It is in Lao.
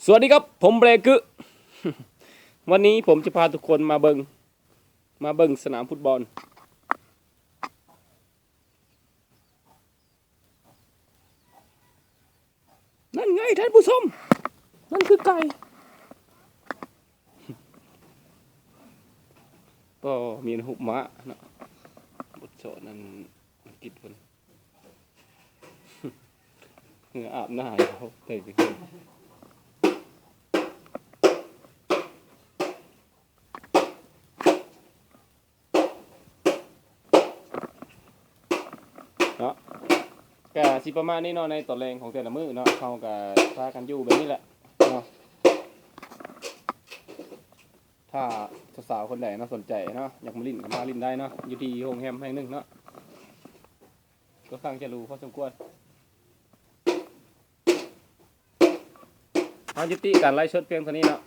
สวัสดีครับ ผมเบรกึ วันนี้ผมจะพาทุกคนมาเบิ่ง มาเบิ่งสนามฟุตบอล นั่นไงท่านผู้ชม นั่นคือไก่ ก็มีหุบม้าเนาะ บทสอนอันอังกฤษเพิ่น เหงื่ออาบหน้าอยู่ ເນາະ ກະຊິປະມານນີ້ເນາະ ໃນຕອນແລງຂອງແຕ່ລະມື້ເນາະ ເຮົາກະພາກັນຢູ່ແບບນີ້ແຫຼະເນາະ. ຖ້າສາວໆຄົນໃດເນາະ ສົນໃຈເນາະ ຢາກມາຫຼິ້ນກະມາຫຼິ້ນໄດ້ເນາະ ຢູ່ທີ່ໂຮງແຮມແຫ່ງໜຶ່ງເນາະ ກໍຂ້າງຈະຫຼູພໍສົມຄວນ. ເຮົາຍຸຕິການໄລຟ໌ສົດພຽງເທົ່ານີ້ເນາະ